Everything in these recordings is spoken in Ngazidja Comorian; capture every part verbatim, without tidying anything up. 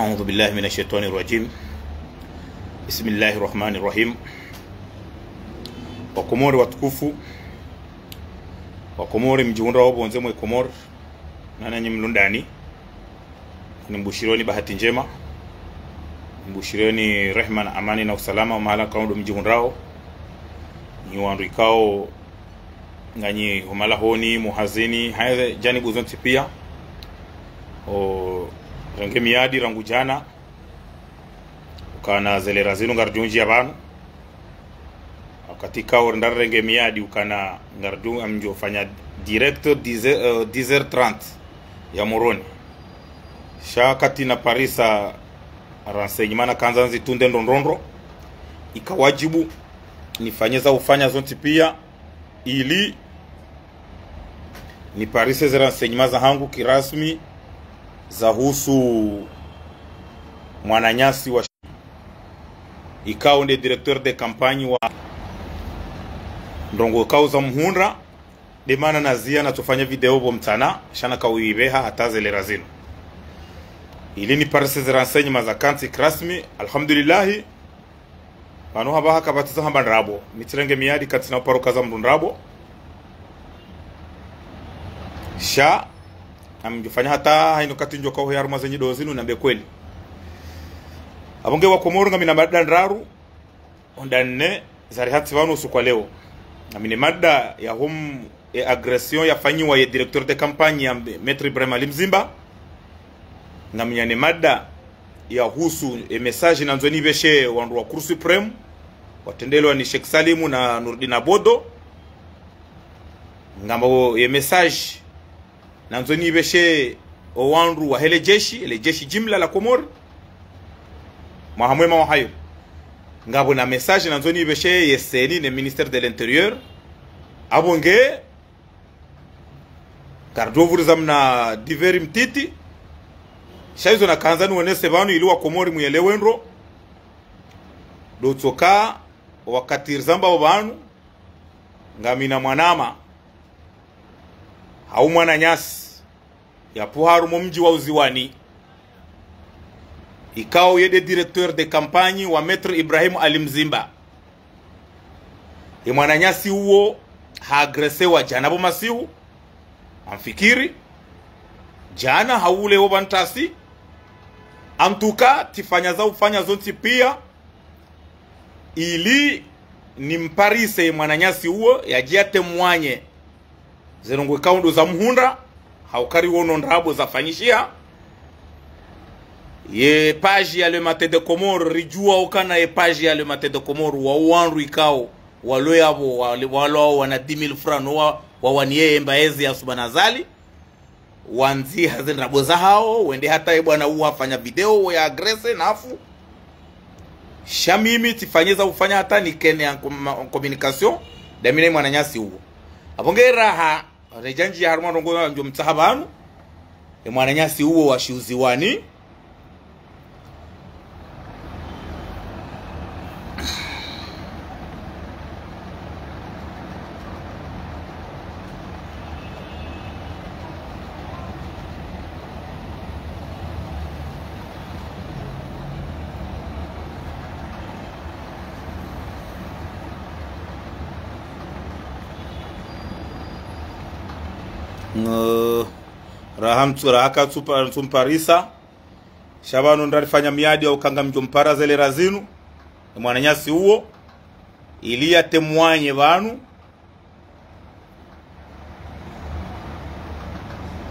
أعوذ بالله من الشيطان الرجيم. بسم الله الرحمن الرحيم. Wakomori watukufu, Wakomori mdjihundrao pvondze mwe Komori, na nanyi mlo ndani, nimbushiriyoni bahati ndjema, nimbushiriyoni rehma na amani na usalama mahala kaundro mdjihundrao. Nyi wandru ikao nganyi ho malahoni, muhazini, haya janibu zontsi pia. O, renge miadi rangu jana, ukana ze lera zinu ngaridjo ndjia pvanu. Wakati ikao nda renge miadi ukana ngaridjo, ngamdjo fanya direct dix heures, euh, dix heures trente ya Moroni. Sha wakati naparisa renseignement nakandza nzitunde ndrondrondro, ika wadjibu nifanye za ufanya zontsi pia, ili niparise ze renseignement zahangu kirasmi zahusu mwananyasi wa, ikao nde directeur de campagne wa, ndrongoo ikao zamhundra, nde mana nazia natsofanya video pvo mtsana, sha naka uipveha hata ze lera zinu, ili niparise ze renseignement zakantsi kirasmi. Alhamdulillahi, pvanu hapvaha kapvatsi za hamba ndrabo. Mi tsirenge miadi, katsina uparo kaza mndru ndrabo. Sha ngamdjofanya hata hayinu wakati ndjoka uhe harumwa ze nyido zinu nambe kweli. Apvo nge Wakomori, ngamina mada ndraru, onda nne, zari hatsi pvanu usiku wa leo. Ngamina mada ya hum, e agression yafanyiwa ye directeur de campagne ya Maître Ibrahim Ali Mzimba. Ngamina ne mada yahusu e message nandzo nipveshe wandru wa Cour suprême, watrendelwa ni Sheikh Salimu na Nourdine Abodo. Ngapvo ye message nandzo nipveshe o wandru wahe le jeshi, le jeshi jimla la Komori. Mwaha mwema wa hayo. Ngapvo na message nandzo nipveshe ye CENI ne ministère de l'Intérieur. Apvo nge ngaridjo pvuriza mna divers mtiti. Sha izo nakandza niwonese pvanu ili Wakomori muyelewe ndro. Ndo tsoka wakati rizambao pvanu, ngamina mwanama hau mwananyasi yapvo harumwa mdji wa Uziwani, ikao ye nde directeur de campagne wa Maître Ibrahim Ali Mzimba. Ye mwananyasi uwo ha agressewa jana pvo masihu, ngamfikiri jana hau leo pvantsi. En tout cas, tsifanya za ufanya zontsi pia ili nimparise ye mwananyasi uwo yadje yatemwanye ze ndrongoo ikao ndo zamhundra, hauka riwono ndrabo zafanyishiha. Ye page ya Le Matin des Comores, ridjua ukana ye page ya Le Matin des Comores, wa wandru ikao walo yapvo, wale, walo wana dix mille francs, no wa, wawaniye emba ezi ya Subhana Azali. Wandziha ze ndrabo zahao, wende hata ye bwana uwo hafanya video, wo ya agresser, nafu. Sha mimi tsifanye za ufanya hata nikene en com-, en communication, ndami na ye mwananyasi uwo. Apvo nge raha, redjandji ya harumwa ndrongoo ngamdjo mtsaha pvanu, ye mwananyasi uwo wa Uziwani. Ngo, raha mtsu-, raha katsupa-, ntsumparisa. Sha pvanu ndarifanya miadi ya uka ngamdjo mpara ze lera zinu, ye mwananyasi uwo, ili yatemwanye pvanu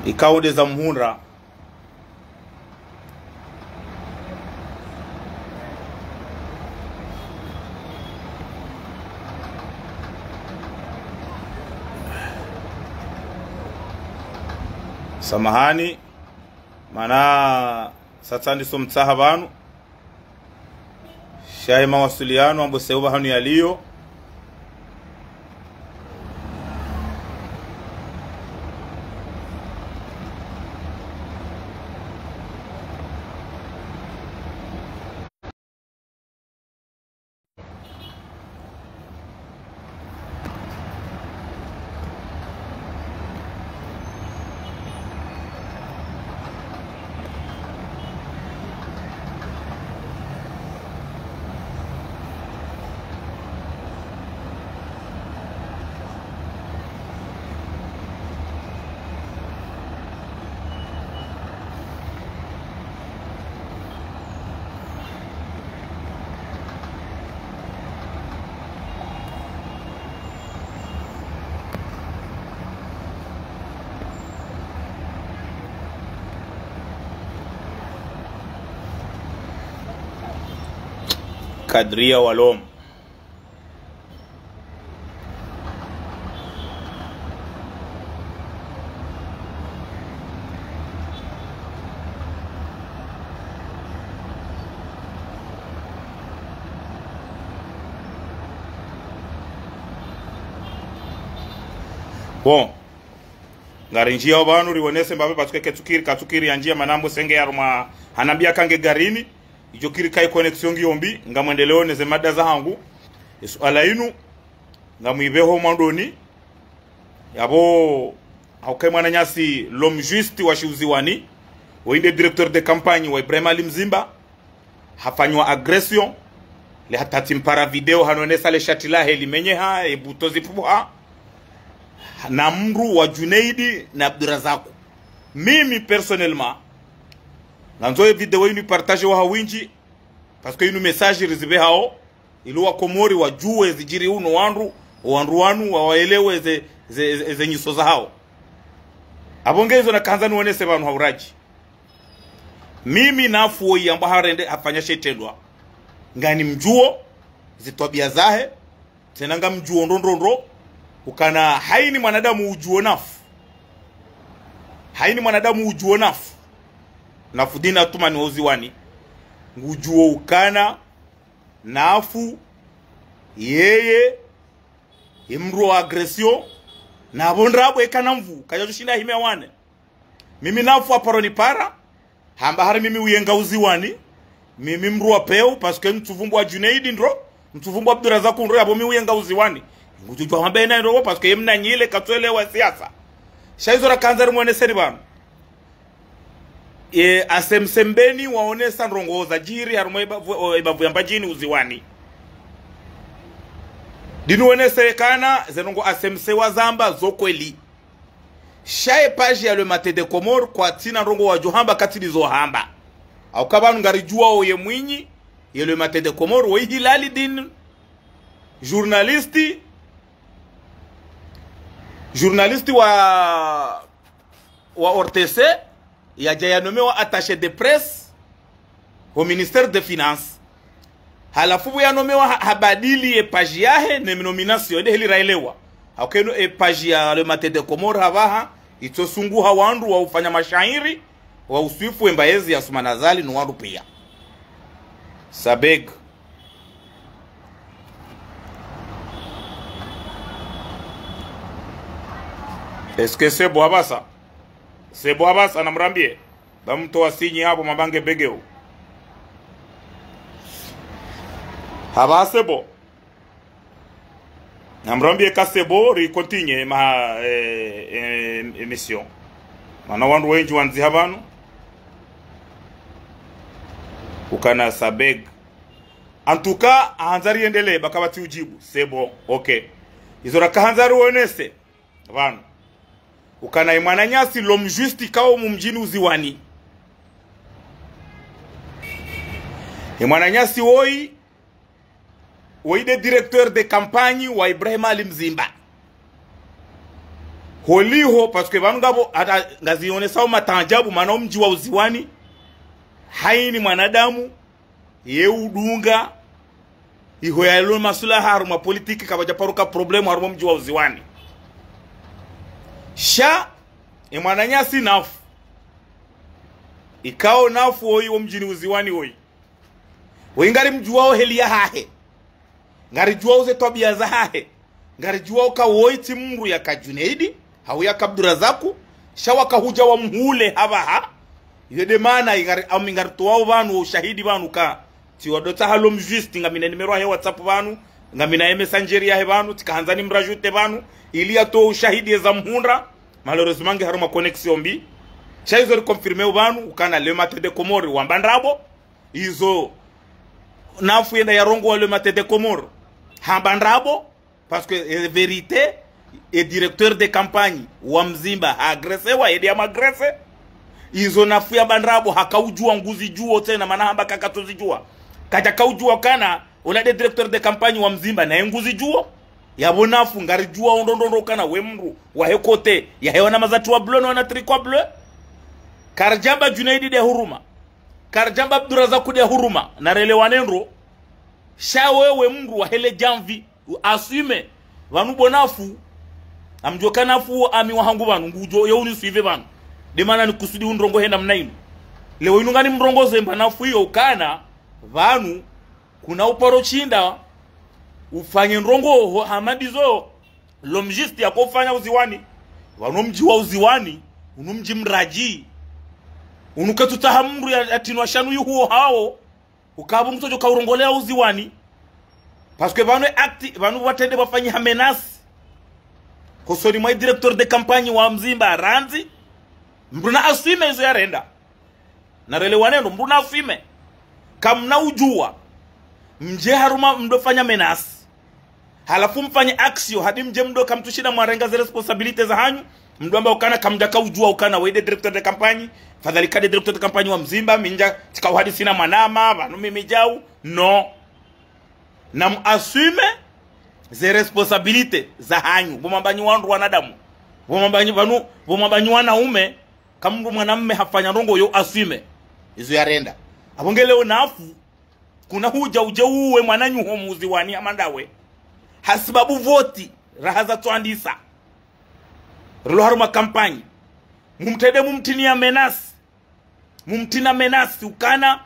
ikao nde zamhundra. Samahani, mana sa tsandiso mtsaha pvanu. Sha ye mawasiliano ambo sewa pvahanu yaliyo. Kadria Walom. Bon. Ngarinjia opvanu rionese mbapvi, parce que ketsukiri, katsukiri yanjia mana mbo senge yarumwa hanambia kange garini. Idjo kiri kayi connexion ngiyo mbi, ngamwendeleo neze mada zahangu. Esuala inu, ngamwipveho mwandoni. Yapvo, hauka ye mwananyasi L'Homme Juste wa Shiuziwani, woyi nde directeur de campagne wa Ibrahim Ali Mzimba, hafanywa agression, le hata tsimpara video hanonesa le shati lahe limenyeha, e buto zipvuha, na mndru wa Junaidi na Abdurazaku. Mimi, personnellement, ngandzo ye video inu ipartagewa ha windji, parce que inu message rizipvehao, ili wa Komori wadjuwe zidjiri unu wandru, wandru wanu, wa, waelewe ze, ze, ze, ze nyiso zahao. Apvo nge izo nakandza niwonese pvanu ha uradji. Mimi Nafu woyi yambwa harende hafanya she shitrendwa, nganimdjuo, zitwabia zahe, tsena ngamdjuo ndro ndro ndro, ukana hayini mwanadamu udjuo Nafu. Hayini mwanadamu udjuo Nafu. Nafu Dina Tumani wa Uziwani. Ngudjuo ukana Nafu, yeye, ye mndru wa agression, na pvo ndrabo ekana mvu, kadjadjushinda hime wane. Mimi Nafu aparo nipara, hamba hari mimi uyenga Uziwani, mimi mndru wa peu, parce que ntsuvumbwa Junaidi ndro, ntsuvumbwa Abdurazaku ndro, yapvo mi uyenga Uziwani. Ngudjudjua hamba ena ndro, parce que ye mnanyile katsuelewa siasa. Sha izo rakandza rimwoneseni pvanu. E, asemsembeni waonesa ndrongoo zadjiri harumwa ebavu, o, ebavu ya Mbadjini Uziwani. Dinu wenese kana ze ndrongoo asemse wazamba zo kweli. Sha ye page ya Le Matin des Comores kwatsina ndrongoo wadjo hamba katsi ndizo hamba. Hauka pvanu ngaridjuao ye mwinyi, ye Le Matin des Comores, woyi Hilali Dine, journaliste, journaliste wa, wa O R T C, yadja yanomewa attaché de presse au ministère des Finances. Halafu pvo yanomewa ha, habadili ye page yahe ne nomination, ende heli raelewa. Hauka inu e page ya Le Matin des Comores hapvaha, itsosunguha wandru wa ufanya mashairi, wa uswifu emba yezi ya Assoumani Azali no wandru pia. Sabeg. Est-ce que c'est bon, Abasa? C'est bon, Abasa, namrambie. Ba mtowa sinyi hapvo mabange begeu. Hapvaha c'est bon. Namrambie ka c'est bon, ri continue ma, eh, eh, émission. Mana wandru wendji wandziha pvanu. Ukana Sabeg. En tout cas, handza riendelee, ba kapvatsi udjibu. C'est bon, ok. Izo rakahandza riwonese pvanu. Ukana ye mwananyasi L'Homme Juste kao mu mdjini Uziwani. Ye mwananyasi woyi, woyi nde directeur de campagne wa Ibrahim Ali Mzimba. Holiho, parce que pvanu ngapvo, hata ngazionesao mataajabu, mana o mdji wa Uziwani, hayini mwanadamu, ye udunga, iho yalo masulaha harumwa politique kapvadja paruka problème harumwa mdji wa Uziwani. Sha, e mwananyasi Nafu. Ikao Nafu woyi wo mdjini Uziwani woyi. Woyi ngarimdjuao heli yahahe. Ngaridjuao ze twabia zahahe. Ngaridjuao ka woyi tsi mndru yaka Junaidi, hau yaka Abdurazaku, sha wakahudja wamhule hapvaha. Iyo nde mana ingari, ami ngaritoao pvanu ushahidi pvanu ka. Tsi wadotsaha L'Homme Juste, ngamina numéro yahe WhatsApp pvanu, ngamina ye Messenger yahe pvanu, tsikahandza nimrajute pvanu, ili yatowe ushahidi yeza mhundra, malheureusement nge harumwa connexion mbi. Sha izo riconfirmeo pvanu, ukana Le Matin des Comores wamba ndrabo, izo Nafu yenda yarongowa Le Matin des Comores hamba ndrabo, parce que, eh, vérité, e directeur de campagne wa Mzimba ha agressewa, ende yamagresser. Izo Nafu yamba ndrabo, hakaudjua nguzidjuo tsena, mana hamba kakatsozidjua. Kadja kaudjua kana, ola nde directeur de campagne wa Mzimba, naye nguzidjuo. Yapvo Nafu, ngaridjuao ndro ndro ndro kana, we mndru, wahe côté, yahe wana mazati wa bleu, no wana tricot bleu. Karidjamba Junaidi nde huruma. Karidjamba Abdurazaku nde huruma, narelewane ndro. Sha wewe mndru wa hele djamvi, u assume. Pvanu bo Nafu, ngamdjo ka Nafu ami wahangu pvanu, ngudjo ye unisuive pvanu. Nde mana nikusudi undrongohe namna inu. Leo inu nganimrongoze mba Nafu iyo ukana, pvanu, kuna uparo shinda, ufanye ndrongo ho hama ndizo, lomdjiste yako ufanya Uziwani. Pvanu mdji wa Uziwani, unu mdji mradji. Unu katsutsaha mndru ya, yatinwa shanu yuhuo hawo, ukaya pvo mtsodjo ka urongolea Uziwani. Parce que pvanu acte, pvanu pvwatrende pvwafanyiha menace. Hosoni mwa directeur de campagne wa Mzimba, randzi. Mndru na assume izo yarenda. Na relewane ndo, mndru na assume. Kamna udjuwa. Mdje harumwa mdo fanya menace. Halafu mfanye action, hadi mdje mdo kamtsushinda mwarenga ze responsabilité zahanyu, mdo amba ukana kamdjaka udjuwa ukana we nde directeur de campagne, fadhali ka nde directeur de campagne wa Mzimba, mi ndja tsika uhadisi na mwanama, pvanu mimi djau, non. Na mu assume ze responsabilité zahanyu, pvo mwamba nyi wandru wanadamu, pvo mwamba nyi pvanu, pvo mwamba nyi wanaume, kamndru mwanamme hafanya ndrongo yo assume. Izo yarenda. Apvo nge leo Nafu, kuna hudja udje uwe mwananyaho Muziwani hama ndawe. Hasibabu voti, raha zatswandisa. Rilo harumwa campagne. Mumtrende mumtrinia menace. Mumtrinia menace ukana,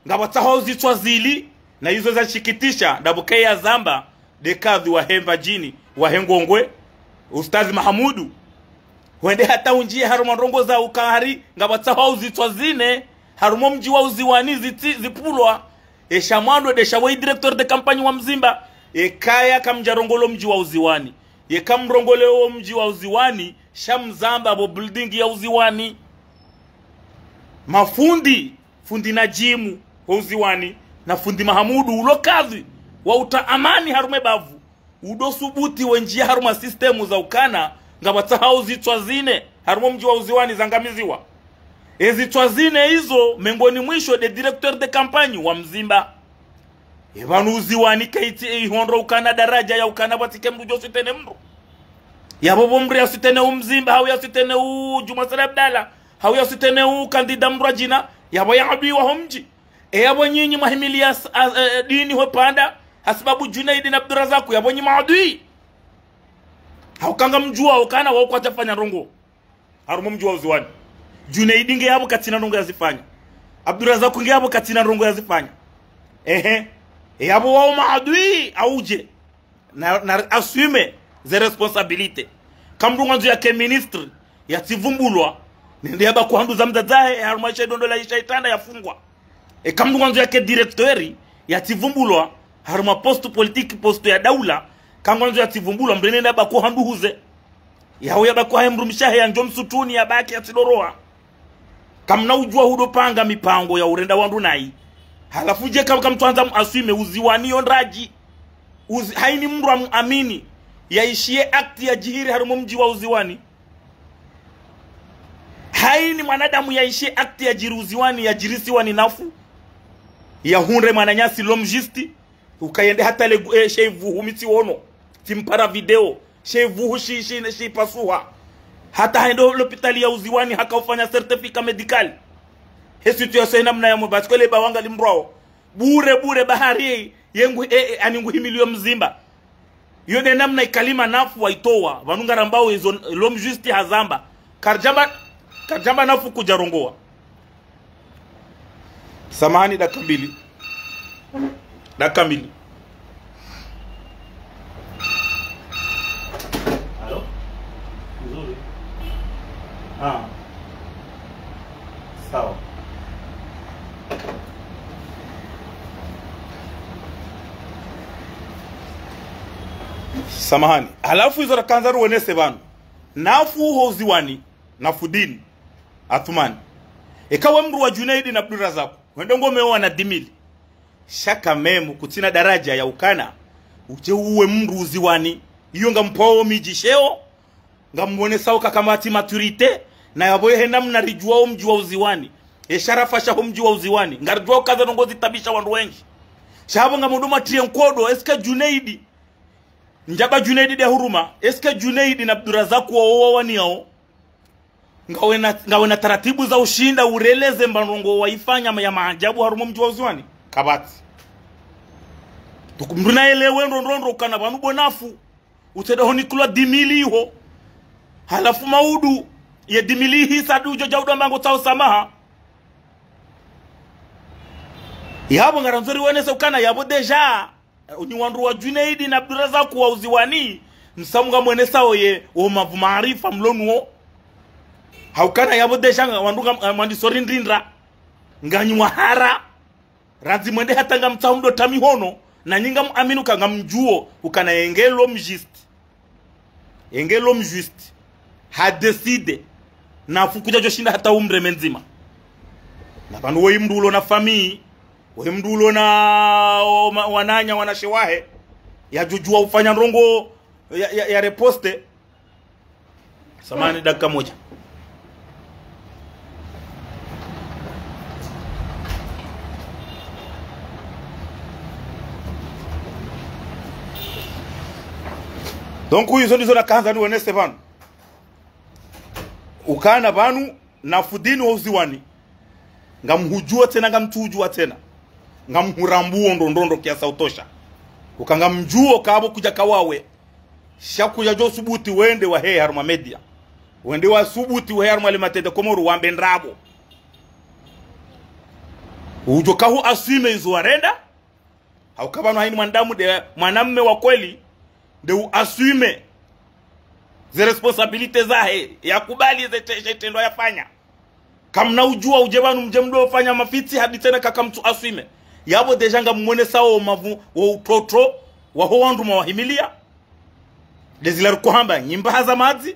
ngapvwatsahao zitswa zili, na izo zashikitisha, ndapvo ke yazamba, nde kadhi wahe Mbadjini, wahe Ngongwe, Ustadh Mahamudu. Hwende hata undjiye harumwa ndrongo za ukahari, ngapvwatsahao zitswa zine, harumwa mdji wa Uziwani zitsi, zipvulwa. Esha mwando nde sha we directeur de campagne wa Mzimba. Ekaya kamdjarongolo mdji wa Uziwani. Ye kamrongoleo mdji wa Uziwani, sha mzamba pvo building ya Uziwani. Mafundi, fundi Nadjimu, ho Uziwani, na fundi Mahamudu, ulo kadhi, wa utra amani harumwa ebavu. Udo subuti wendjiya harumwa système za ukana, ngapvwatsahao zitswa zine, harumwa mdji wa Uziwani zangamiziwa. Ezitswa zine izo, mengoni mwisho nde directeur de campagne wa Mzimba. Epvanu Uziwani kaitsi ihondro ukana daradja ya ukana pvwatsike mndru djo soutenir mndru. Yapvo pvo mndru ya soutenir u Mzimba, hau ya soutenir u Djumwa Said Abdallah, hau ya soutenir u candidat mndru adjina, yapvo ya adui waho mdji. E yapvo nyinyi mwahimiliya s-, a, e, dini hwe pvanda, hasibabu Djunaidi na Abdurazaku, yapvo nyi maadui. Hauka ngamdjuwa ukana wao kwadjafanya ndrongo harumwa mdji wa Uziwani. Djunaidi nge yapvo katsina ndrongo yazifanya. Abdurazaku nge yapvo katsina ndrongo yazifanya. Ehe. E yapvo wao maadui, audje. Na, na assume ze responsabilité. Kamndru ngwandzo yake ministre, yatsivumbulwa, nende yabakwa handru za mdzadze wahe, harumwa she dondo la isha itanda yafungwa. E kamndru ngwandzo yake directeur, yatsivumbulwa, harumwa poste politique, poste ya daula, kangwandzo yatsivumbulwa, mndru nende yabakwa handru huze. Yahao yabakwa he mdrumshe wahe yandjo msutuni yabaki yatsidoroha. Kamna udjuwa hudo panga mipango ya urenda wandru nayi. Halafu dje kam-, kamtswandza mu assume Uziwani yo ndradji. Uzi-, haini mndru amu amini. Yaishiye acte ya djihiri harumwa mdji wa Uziwani. Haini mwanadamu yaishiye acte ya djiri Uziwani, ya djirisiwa ni Nafu. Yahundre mwananyasi lomdjiste. Ukayende hata le, eh, she ivuhu mi tsiono. Tsimpara video. She ivuhu shi, shi, shipasuha. Hata hende lopitali ya Uziwani haka ufanya certificat médical. He situation namna ya mwe, parce que le bawanga limrwao. Bure, bure, bahari, yengu, eh, eh, ani nguhimiliyo Mzimba. Yo nde namna ikalima Nafu waitowa. Pvanu ngarambao izo lomdjiste hazamba. Kardjamba, kardjamba Nafu kudjarongowa. Samahani, dakika mbili. Dakika mbili. Allô? Nzuri. Ah. Sawa. Samahani. Halafu izo rakandza ruonese pvanu. Nafu ho Uziwani. Nafudini Athumani. Eka we mndru wa Djunaidi na Abdurazaku, wende ngomeowa na dix mille. Sha quand même kutsina daradja ya ukana udje uwe mndru Uziwani. Iyo ngampvao midji sheo, ngamwonesao ka kamwatsi maturité, na yapvo yehe namna ridjuwao mdji wa Uziwani, e sharafa shaho mdji wa Uziwani, ngaridjuwao kaza ndrongo zitabisha wandru wendji. Sha hapvo ngamdjo matriye nkodo, est-ce que Djunaidi, ndjaba Djunaidi nde huruma, est-ce que Djunaidi na Abdurazaku wao wawaniyao, ngawe na, ngawe na taratibu za ushinda ureleze mba ndrongo waifanya ya maajabu harumwa mdji wa Uziwani? Kapvatsi. Mndru naelewe ndrondrondro ukana pvanu bo Nafu. Utsende honikilwa dix mille iho. Halafu maudu, ye dix mille ihisa du udjo dja udo mbango tsao samaha. Yapvo ngarandzo riwonese ukana yapvo déjà. Nyi wandru wa Junaidi na Abdurazaku wa Uziwani, msamu ngamwenesao ye wo mavu maarifa mlo nuwo. Haukana yapvo déjà nga wandru nga, nga mwandiso rindrindra. Nganyi wahara. Randzi mwende hata ngamtsaho mdo tamihono, na nyi ngamuamini uka ngamdjuo, ukana yenge l'homme juste. Yenge l'homme juste. Ha décidé. Nafu kudja djoshinda hata umreme ndzima. Na pvanu woyi mndru ulo na famille, woyi mndru ulo na, o, ma, wananya, wanashe wahe. Yadjodjua ufanya ndrongo ya, ya, ya riposte. Samahani, dakika moja. Donc, izo ndizo nakandza niwonese pvanu. Ukana pvanu, Nafudini wa Uziwani. Ngamhudjuo tsena, ngamtsudjuo tsena. Ngamhurambuo ndrondrondro kiasi utosha. Uka ngamdjuo kapvo kudja kawawe. Sha kudja djo subuti wende wahe harumwa média. Wende wasubuti wahe harumwa le matete Komoro wambe ndrabo. Udjo kahu assume izo warenda. Hauka pvanu haini mwanadamu nde mwanamme wa kweli, nde u assume ze responsabilité zahe, yakubali ze te, ze trendwa yafanya. Kamna udjua udje pvanu mdje mdo fanya mafitsi hadi tsena kaka mtsu assume. Yapvo déjà ngamwenesao wo mavu, wo utrotro, waho wandru mwawahimilia. Ndezila rikohamba, nyi mbaha za madzi.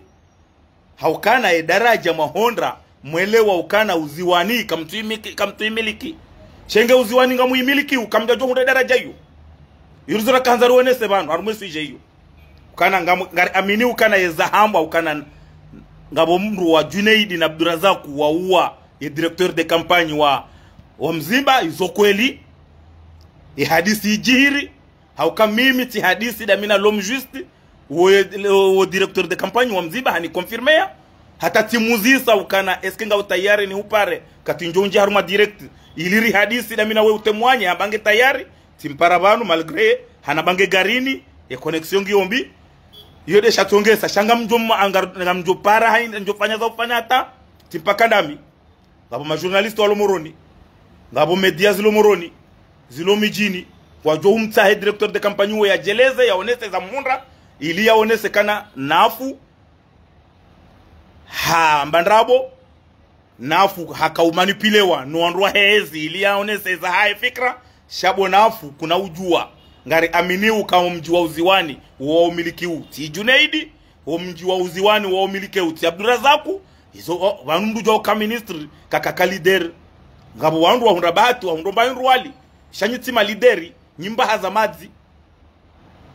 Haukana ye daraja mwahondra, mwelewa ukana Uziwani, kamtsu imiki, kamtsu imiliki. Shenge Uziwani ngamuyimiliki, uka mdja djo hundra daraja iyo. Iyo ndizo nakandza riwonese pvanu, harumwa sujet iyo. Ukana ngamu, ngariamini ukana yeza hambwa, ukana ngapvo mndru wa Junaidi na Abdurazaku wauwa, ye directeur de campagne wa, wa Mzimba, izo kweli. Ye hadisi idjiri, hauka mimi tsi hadisi damina l'homme juste, wo, wo directeur de campagne wa Mzimba hani confirmea. Hata tsimuzisa ukana, est-ce que nga utayari ni upare, kati ndjo undji harumwa direct, ili ri hadisi damina we utemwanye, hamba nge tayari, tsimpara pvanu, malgré, hana bange garini, ye connexion ngiyo mbi, iyo ndesha tsongesa, sha ngamdjo mwa, ngar, ngamdjo para, hayi, ndjo fanya za ufanya hata, tsimpaka ndami. Ngapvo ma journaliste walo Moroni. Ngapvo média zilo Moroni. Zilo midjini. Kwadjo humtsahe directeur de campagne uwo yadjeleze, yaonese za mhundra. Ili yaonese kana Nafu. Hamba ndrabo. Nafu haka umanipulewa. No wandru wahe ezi. Ili yaonese za haye fikra. Sha bo Nafu kuna udjua. Ngariamini uka wo mdji wa Uziwani. Wo umiliki u. Tsi Junaidi. Wo mdji wa Uziwani wo umiliki u. Tsi Abdurazaku. Izo, o, pvanu mndru djua uka ministre, kaka ka leader. Ngapvo wandru wahundra bahati, wahundra mba hindru wali. Sha nyi tsi ma leader, nyi mbaha za madzi.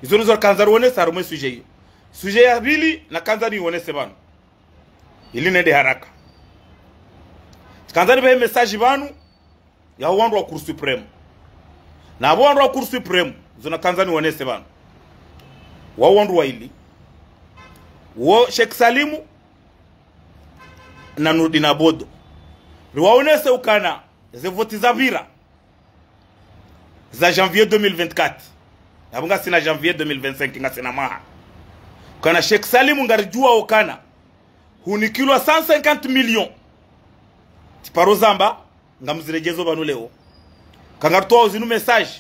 Izo ndizo nakandza riwonese harumwa sujet iyo. Sujet ya pvili, nakandza niwonese pvanu. Ili nende haraka. Tsikandza nipve message pvanu, ya wandru wa Cour suprême. Na pvo wandru wa Cour suprême, izo nakandza niwonese pvanu. Wa wandru waili. Wo Sheikh Salimu, na Nourdine Abodo. Riwaonese ukana, ze voti zapvira. Za janvier deux mille vingt-quatre. Apvo ngasina janvier deux mille vingt-cinq, ngasina mwaha. Ukana Sheikh Salimu ngaridjua ukana. Hunikilwa cent cinquante millions. Tsiparo zamba, ngamziredjezo pvanu leo. Ka ngaritoao zinu message.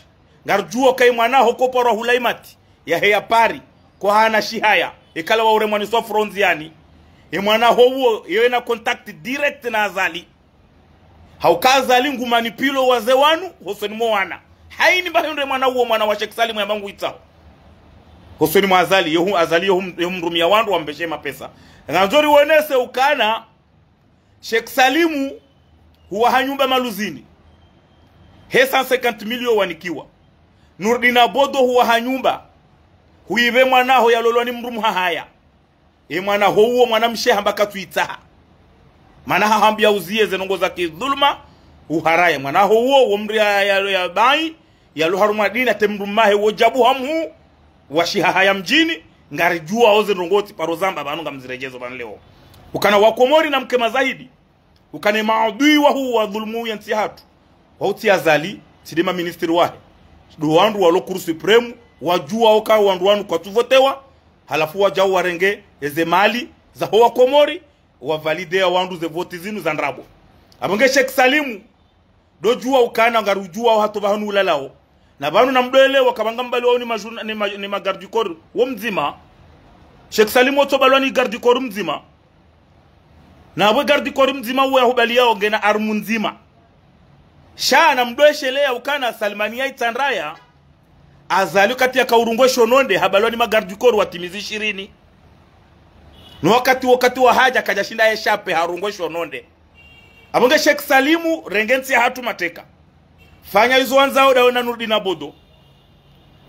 Ngaridjua uka ye mwana ho koparwa hula imati. Yahe ya Paris. Ko hana shihaya. Ikala wa uremwa ni sofronzi yani. Ye mwana ho uwo, yo yena contact direct na Azali. Hauka Azali ngu manipulo waze wanu, hosoni mo wana. Haini mba hindru ye mwana uwo mwana wa Sheikh Salimu yamba ngu itsaho. Hosoni mo Azali, yo hu, Azali yo hu, yo humrumia wandru wambeshe mapesa. Ngandzo riwonese ukana, Sheikh Salimu huwaha nyumba Maluzini. He cent cinquante millions wanikiwa. Nourdine Abodo huwaha nyumba. Huipve mwana ho yalolwa ni mdrume hahaya. Ye mwana ho uwo mwanamshe hamba katsuitsaha. Mana hahambia uziye ze ndrongo za kidhuluma, uharaya. Mwana ho uwo, wo mdru ya, ya, ya bayi, yalo harumwa dini, ate mdrume hahe wo djabu hamhu, wa shihahaya mdjini, ngaridjuao ze ndrongo tsiparo zamba pvanu ngamziredjezo pvanu leo. Ukana wa Komori na mke mazahidi. Ukana ye maadui wahu wadhulumu ye ntsi yahatru. Wahutsi Azali, tsi nde ma ministre wahe. Ndo wandru walo Cour Suprême, wadjuwa uka wandru wanu kwatsu votewa, halafu wadjau warenge eze mali zaho wa Komori, wavalide ya wandru ze voti zinu za ndrabo. Apvo nge Sheikh Salimu, ndo djuwa ukana ngari udjuwa hata pvahanu ulalao. Na pvanu namdoelewa kapvanga mbali wao ni ma journa-, ni ma, ni ma garde du corps wo mdzima. Sheikh Salimu wotso balwa ni garde du corps mdzima. Na apvo garde du corps mdzima uwe ahubaliyao ngena armu ndzima. Sha namdoesheleya ukana Salimani ya Itsandraya, Azali wakati yakaurungwa shononde, habalwa ni ma garde du corps watimizi ishirini. No wakati, wakati wa haja kadjashinda yeshape harungwa shononde. Apvo nge Sheikh Salimu, renge ntsi yahatru mateka. Fanya izo wandzao ndawe na Nurdin Abodo.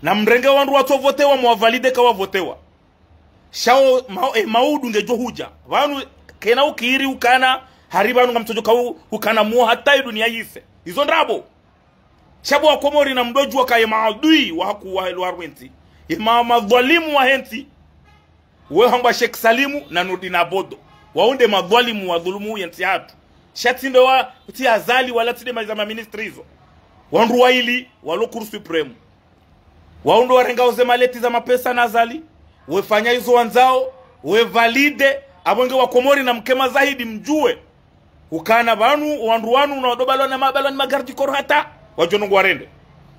Na mrenge wandru watso votewa, mwavalide ka wavotewa. Sha wo ma, e, maudu ngedjo hudja. Pvanu kena ukiri ukana, hari pvanu ngamtsodjo kau ukana muo hata idunia yise. Izo ndrabo. Sha pvo wa Komori namdodjuwa ka ye maadui wa haku wa, wa rwentsi. Ye ma, madhwalimu wahe ntsi. We hambwa Sheikh Salimu na Nurdin Abodo. Wao nde madhwalimu wadhulumu yentsi yahatru. Sha tsi nde wa, tsi Azali wala tsi nde ma, za maministri izo. Wandru waili, walo Cour Suprême. Wao ndo warengao ze maleti za mapesa na Azali. Wefanya izo wandzao, wevalide, apvo nge wa Komori namkeme zaidi mdjuwe. Ukana pvanu, wandru wanu, na wadobalwa na mabalwa ni ma garde du corps hata, wadjo nongo warende.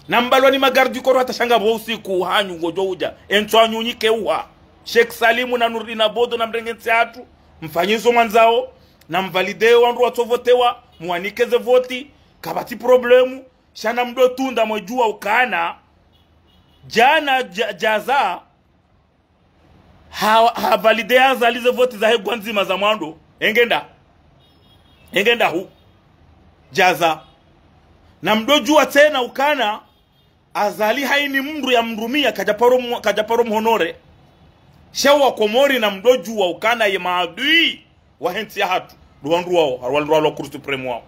Na mbalwa ni ma garde du corps hata sha ngapvo usiku hanyu ngodjo udja. Entso hanyu nyike uha. Sheikh Salimu na Nurdin Abodo namrenge ntsi yahatru, mfanye izo mwandzao, namvalide wandru watso votewa, mwanike ze voti, kapvatsi problemu, sha namdo tunda mwedjuwa ukana, djana dja, djaza, ha, havalide Azali ze voti zahe gwa ndzima za mwando. Engenda. Engenda hu. Djaza. Namdodjuwa tsena ukana, Azali haini mndru yamrumia kadjaparo mwa, kadjaparo mhonore. Sha wa Komori namdodjuwa ukana ye maadui wahe ntsi yahatru. Ndo wandru wao, wandru walo Cour Suprême wao.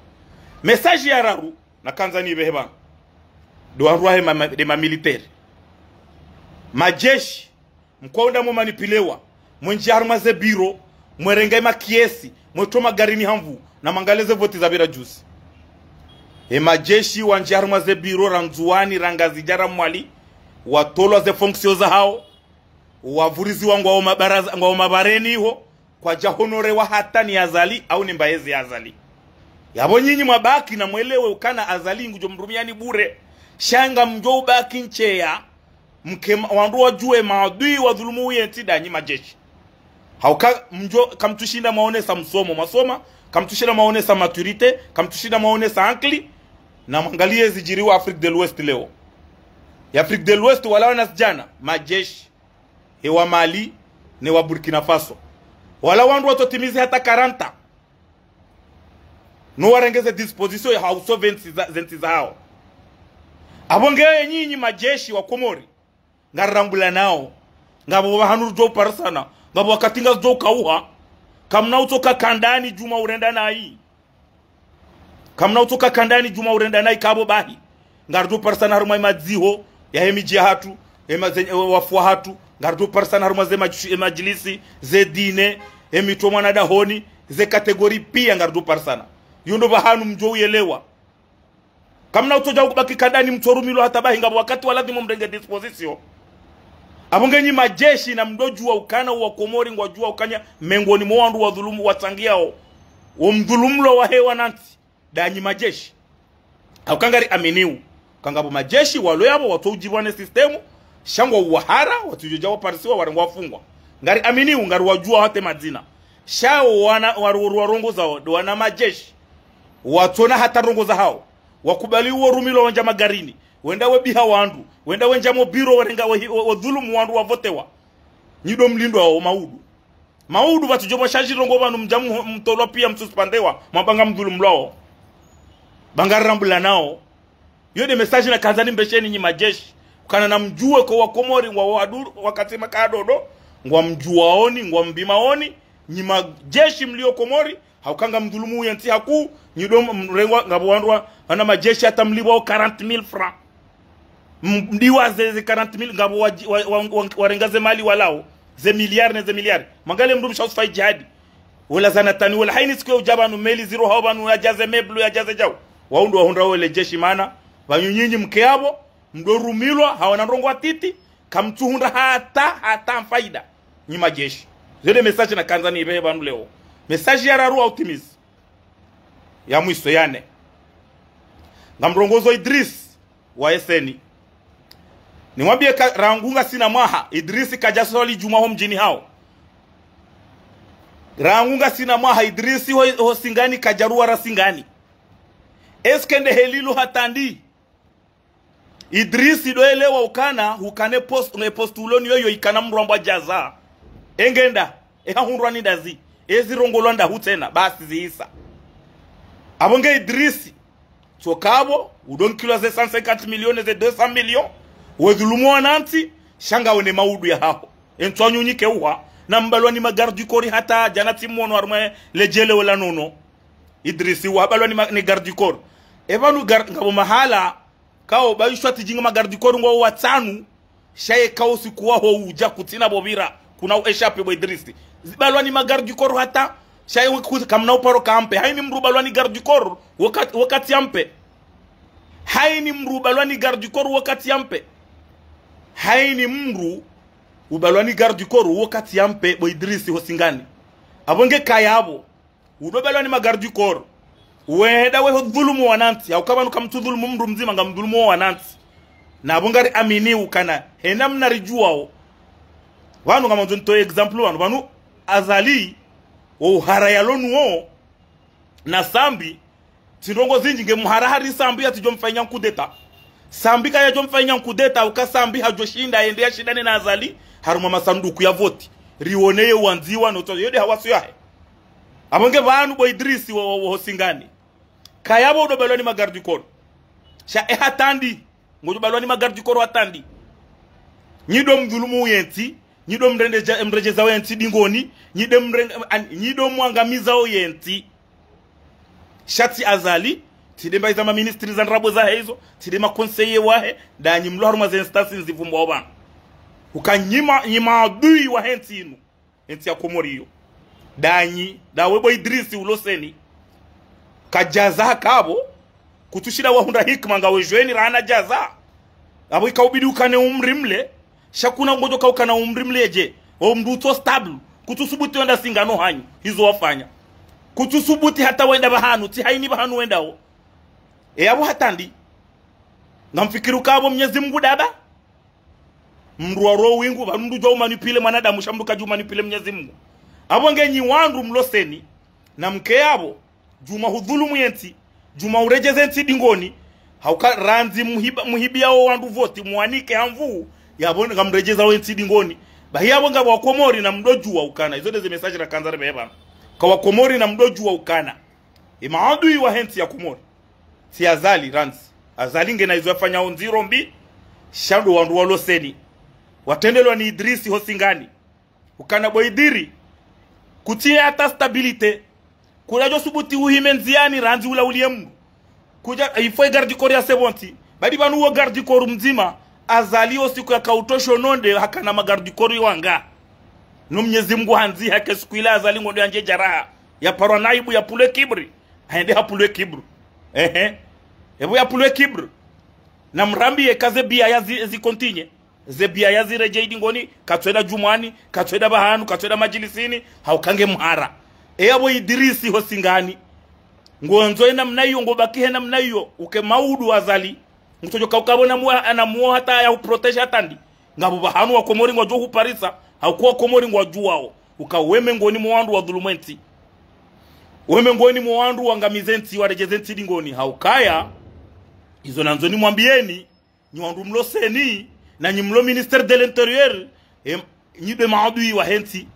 Message ya raru, nakandza nipvehe pvanu. Ndo wandru wahe ma, ma, nde mamilitaire. Majeshi, mkwaunda mwemanipilewa, mwendjia harumwa ze biro, mwerenga emakiesi, mwetso magarini ha nvu, namwangaliye ze voti zapvira juzi. Emajeshi wandjia harumwa ze biro, ra Ndzuwani, ra Ngazidja, ra Mwali, watolwa ze fonction zahao, wavuriziwa ngwao mabaraza, ngwao mabareni iho, kwadjahonorewa hata ni Azali, au ni mbayezi ya Azali. Yapvo nyinyi mwabaki namwelewe ukana Azali ngudjo mrumiani bure. Sha ngamdjo ubaki ntseya, mkeme, wandru wadjuwe maadui wadhulumu yentsi ndanyi majeshi. Hauka mdjo, kamtsushinda mwaonesa msomo mwasoma, kamtsushinda mwaonesa maturité, kamtsushinda mwaonesa ankili, namwangaliye zidjiriwa Afrique de l'Ouest leo. Ya Afrique de l'Ouest wala wanazidjana, majeshi. Ewa Mali, newa Burkina Faso. Wala wandru watsotimizi hata quarante ans. No warenge ze disposition ya hausauver zentsi za, zentsi zahao. Apvo ngeye nyinyi majeshi wa Komori, ngarirambulanao. Ngapvo pvahanu rudjo uparisana. Ngapvo wakati ngazidjo ukauha. Kamna utsoka kandani djuma urenda nayi. Kamna utsoka kandani djuma urenda nayi kapvo bahi. Ngaridjo uparisana harumwa emadziho, yahe midji yahatru, ema, ze, e, wafu wahatru. Ngaridjo uparisana harumwa ze madj, emadjilisi, ze dine, emitso mwana dahoni, ze catégorie pia ngaridjo uparisana. Yo ndo pvahanu mdjo uyelewa. Kamna utsodja ukubaki kandani mtsorumilwa hata bahi ngapvo wakati wa ladhimu mrenge disposition. Apvo ngenyi majeshi namdodjuwa ukana wa Komori ngwadjuwa ukana mengoni mwa wandru wadhulumu watsangiyao. Wo mdhulumlo wahe wanantsi. Ndanyi majeshi. Hauka ngariaminiwo. Kangapvo majeshi walo yapvo watso udjibwa ne système. Sha ngwao wahara, watsudjodja waparisiwa, warengwa wafungwa. Ngariaminiwo, ngariwadjuwa hata madzina. Sha wo wana, waru, waru, warongozao, ndo wana majeshi. Watsona hata ndrongoo zahao. Wakubali wo rumilwa wendja magarini. Wenda webiha wandru. Wenda wendja mobiro warenga we, we, wadhulumu wandru wavotewa. Nyi ndo mlindwao maudu. Maudu pvatsudjo mwashadji ndrongoo pvanu mdja mu, mtolwa pia msuspendewa. Mwamba ngamdhulumlwao. Ba ngarirambulanao. Yo nde message nakandza nimpvesheni nyi majeshi. Ukana namdjuwe ko wa Komori ngwa wadu, wakati makadodo. Ngwamdjuwaoni, ngwambimaoni. Nyi majeshi mlio Komori. Hauka ngamdhulumu yentsi hakuu, nyi ndo mrengwa, ngapvo wandru wa, wana majeshi hata mlipvwao quarante mille francs. M, mdiwa ze, ze quarante mille, ngapvo wa, wa, wa, wa, warenga ze mali walao, ze milliards ne ze milliards. Mwangaliye mdrumshe Yusuf Fayi Djihadi. Wala Zanatani, wala haini siku ya udja pvanu meli ziro hao pvanu yadjaze meuble, yadjaze djau. Wao ndo wahundra wele jeshi mana, pvanyu nyinyi mke yapvo, Mdo rumilwa, hawana ndrongo watiti, kamtsuhundra hata, hata faida. Nyi majeshi. Zo nde message nakandza nipvehe pvanu leo. Message ya raru wa utimizi. Ya mwiso ya nne. Ngamrongozo Idris wa Eseni. Nimwambie ka, rangu ngasina mwaha, Idris kadjaswali djumwa ho mdjini hawo. Rangu ngasina mwaha, Idris ho, ho Singani kadjaruwara Singani. Est-ce que nde heli lo hata ndi? Idris ndo elewa ukana, hukana e post-, ne postulo ni yoyo ikana mdru ambwa djaza. Engenda, eha hundrwa ni ndazi. Ezi rongolwa ndahu tsena, basi ziisa. Apvo nge Idris, tsoka apvo, udonkilwa ze cent cinquante millions, ze deux cents millions, wedhulumu wanantsi, sha ngawe ne maudu ya haho. Entswa nyunyike uha, na mbalwa ni ma garde du corps hata, djana tsi mwono harumwa ledjele wela nono. Idris wabalwa ni ma-, ni garde du corps. Epvanu gar-, ngapvo mahala, kao bayishwa tijinga ma garde du corps ngwao watsanu, sha ye kao siku waho udja kutsina pvo pvira, kuna u échappé bo Idris. Zibalwa ni ma garde du corps hata, sha ye ku-, kamna uparo kampe. Hayini mdru ubalwa ni garde du corps, wakati, wakati yampe. Hayini mdru ubalwa ni garde du corps, wakati yampe. Hayini mdru ubalwa ni garde du corps, wakati yampe, bo Idris ho Singani. Apvo nge kaya apvo. Udobalwa ni ma garde du corps. Wenda weho dhulumu wanantsi. Hauka pvanu kamtsudhulumu mdru mdzima, ngamdhulumu wanantsi. Na apvo ngari amini ukana. Hena mnaridjuwao. Pvanu ngamandzo nitowe exemple pvanu. Pvanu Azali, wo uhara yalo nuwo, na Sambi, tsi ndrongo zindji nge muhara hari Sambi yatsidjo mfanya kudeta. Sambi kayadjo mfanya kudeta, uka Sambi hadjo shinda, yende yashindane na Azali, harumwa masanduku ya voti. Riwone ye wandziwa no tso, yo nde hawasu yahe. Apvo nge pvanu bo Idris wa, wa, wa ho Singani. Kaya apvo udobalwa ni ma garde du corps. Sha e hata ndi, ngodjobalwa ni ma garde du corps hata ndi. Nyi ndo mdhulumu yentsi, nyi ndo mrende-, mredjeza yentsi dingoni, nyi ndo mrende-, an-, nyi ndo mwangamiza yentsi. Sha tsi Azali, tsi nde mbayi za ma ministres za ndrabo zahe izo, tsi nde ma conseillers wahe, nda nyi mlo harumwa ze instances ndzivumbwa opvanu. Uka nyi ma-, nyi maadui wahe ntsi inu. Entsi ya Komori iyo. Nda nyi, nda we bo Idris ulo Seni. Kadjaza haka apvo, kutsushinda wahundra hikima ngawe djueni rahana djaza. Apvo ika ubidi ukane umri mle, sha kuna ngodjo ka ukana umri mle dje, o mdru utso stable, kutsusubuti wenda Singani hanyu, hizo wafanya. Kutsusubuti hata wenda pvahanu, tsi hayini pvahanu wendao. E apvo hata ndi. Ngamfikiri uka apvo Mnyezi Mungu ndaba. Mdru wa roho wingu, pvanu mdru djuwa umanipule mwanadamu, sha mdru kadju umanipule Mnyezi Mungu. Apvo nge nyi wandru mlo Seni, na mke apvo, djuma hudhulumu yentsi, djuma uredjeze ntsi dingoni, hauka randzi muhiba, muhibia wo wandru voti, muwanike ha nvu, yapvo ngamredjeza wo ntsi dingoni. Bahi yapvo ngapvo wa Komori na mdodjuwa ukana. Izo nde ze message nakandza ripvehe pvanu. Ka wa Komori na mdodjuwa ukana. Ye maadui wahe ntsi ya Komori. Tsi Azali, randzi. Azali ngena izo yafanya o ndziro mbi, sha ndo wandru walo Seni. Watrendelwa ni Idrisi ho Singani. Ukana bo Idiri. Kutsi hata stabilité. Kula djo subuti uhime ndziani randzi ula ulie mdru. Kudja, il faut garde corps ya sebonti. Badi pvanu wo garde corps mdzima. Azali o siku yaka utosho nonde hakana ma garde corps wanga. No Mnyezi Mungu handzi hake siku ila Azali ngondo yandje djaraha. Yaparwa na aibu yapvulwe kibri. Hayende hapvulwe kibri. Ehe. Epvo yapvulwe kibri. Na mrambiye ka ze biya ya zi, zi continue. Ze biya ya ziredjei dingoni, katsuenda djumwani, katsuenda pvahanu, katsuenda madjilisini, hauka nge mhara. E yapvo Idrisi ho Singani. Ngondzo ye namna iyo, ngobakihe namna iyo, uke maudu Azali. Ngutsodjo ka ukapvo na muwa, na muwa hata ya huprotégé hata ndi. Ngapvo pvahanu wa Komori ngwadjo huparisa, hauka wa Komori ngwadjuwao. Uka we mengoni mwa wandru wadhulumu entsi. We mengoni mwa wandru wangamize entsi, waredjeze entsi dingoni. Haukaya, izo nandzo nimwambiyeni, nyi wandru mlo Seni, na nyi mlo Ministère de l'Intérieur, em, nyi nde maadui wahe ntsi.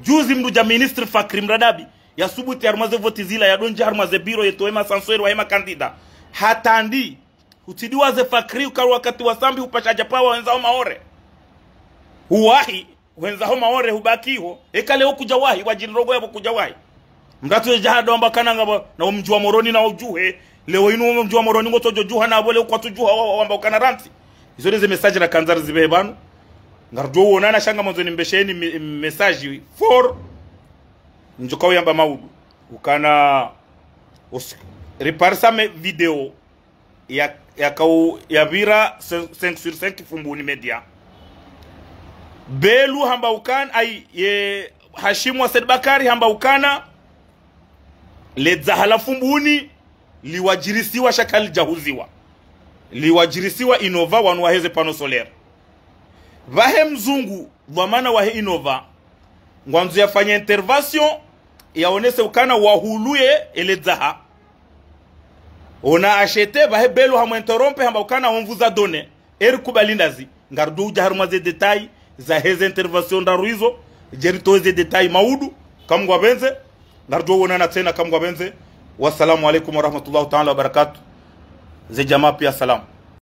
Juzi mdru dja ministre Fakri Mradabi, yasubuti harumwa ze voti zila, yadondja harumwa ze biro yetowe ma censeur wahe ma candidat. Hata ndi, hutsidiwa ze Fakri uka wakati wa Sambi hupasha dja pvawa wendza ho Maore. Huwahi, wendza ho Maore hubaki ho. Eka leo kudja wahi, wadjini rogo yapvo kudja wahi. Mdru atsu dja hado wamba kana ngapvo, na wo mdji wa Moroni na udjuhe. Leo inu wo mdji wa Moroni ngotsodjo djuha na apvo leo kwatsu djuha wa, wa, wamba ukana rantsi. Izo nde ze message nakandza rizipvehe pvanu. Ngarudjo uonana sha ngamandzo nimbesheni me-, message fort. Ndjo ka uyamba maudu. Ukana os-, riparisa me video. ya, yakao yapvira cinq sur cinq Fumbuni Media. Belu hamba ukana, ayi, ye Hashimu wa Said Bakari hamba ukana, le dzaha la Fumbuni liwadjirisiwa sha kalidjahuziwa. Liwadjirisiwa Innova wanu waheze panneau solaire. Pvahe mzungu, dhwamana wahe Innova, ngwandzo yafanye intervention, yaonese ukana wahuluye ele dzaha. Ona ashete, pvahe Belu hamu interrompre, hamba ukana on vous a donné. Eri kubali ndazi, ngaridjo udja harumwa ze détails zaheze intervention ndraru izo, djeri towe ze détails maudu, kamngwapvendze, ngaridjo wonana tsena kamngwapvendze. Wassalamu alaikum warahmatullahi taala wabarakatuh. Ze djamaa pia salam.